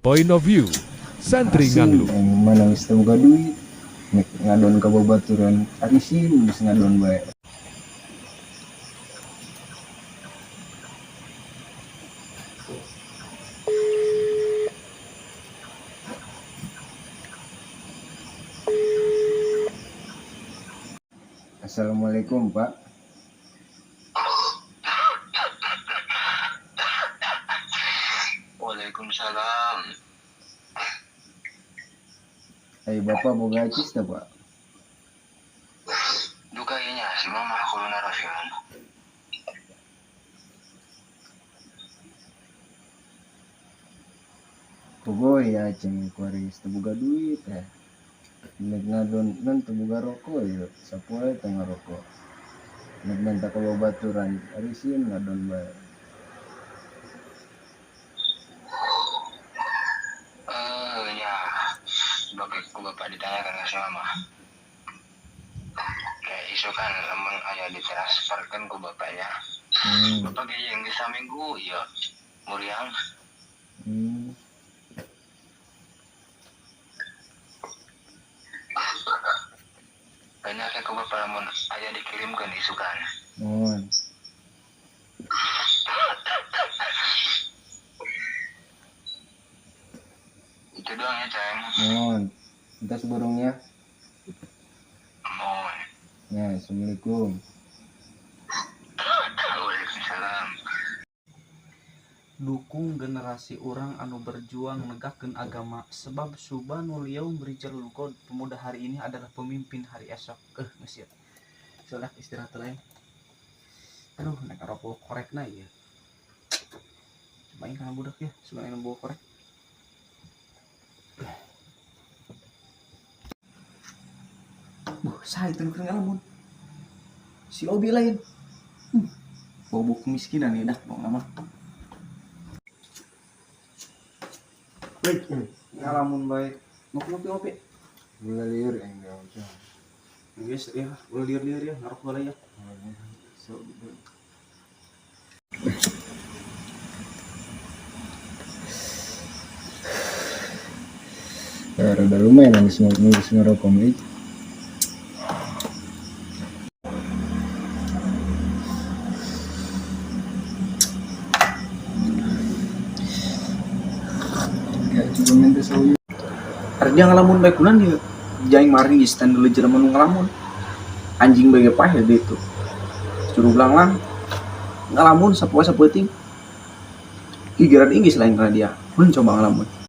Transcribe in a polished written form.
Point of View. Santri Asing Nganglu. Aing mana geus teu boga duit. Nek ngadon ka babaturan arisin geus ngadon bae. Assalamualaikum, Pak. Waalaikumsalam. Ai Bapak boga acis teu, Pak? Duka ieu nya si mama kudu naroskeun. Pogoy ya ceng kuari geus teu boga duit ya. Nek ngadon nan teu boga rokok ieu, sapoe teu ngarokok. Nek menta ka babaturan arisin ngadon bae. Eh nya, bagi ku bapak ditanyakan ke si mama. Kayak isukan lamun aya ditransferkeun ku bapaknya. Bapak ge yang geus saminggu ieu muriang. Banyak ku bapak lamun aya dikirimkeun isukan. Mohon. Itu doang ya, Ceng. Mohon. Entas burungnya. Mohon. Ya, assalamualaikum. Waalaikumsalam. Dukung generasi urang anu berjuang negakkeun agama sebab syubbanul yaum rijalul ghad, pemuda hari ini adalah pemimpin hari esok. Geus ieu. Sudah istirahat lain. Aduh, nek rokok korekna ieu. Cobain kana budak ya, sebenarnya bawa korek. Buh, saha itu nu keur ngalamun? Si Obi lain. Bau kemiskinan nih dah, mau mah. Woi, ngalamun bae. Ngopi ngopi ngopi. Gula liur aing gawe. Geus ya, ulah lieur-lieur ya, ngarokok heula ya. So, ya, rada lumayan geus ngerokok mah. Ya, coba minta sawi. Ada dia ngalamun bae kunan dia. Jaing mari di stand dulu jelema nu ngalamun. Anjing bae ge paeh dia itu. Curug langlang ngalamun sapoe sapeuting. Gigiran inggris lain kana dia. Mun coba ngalamun.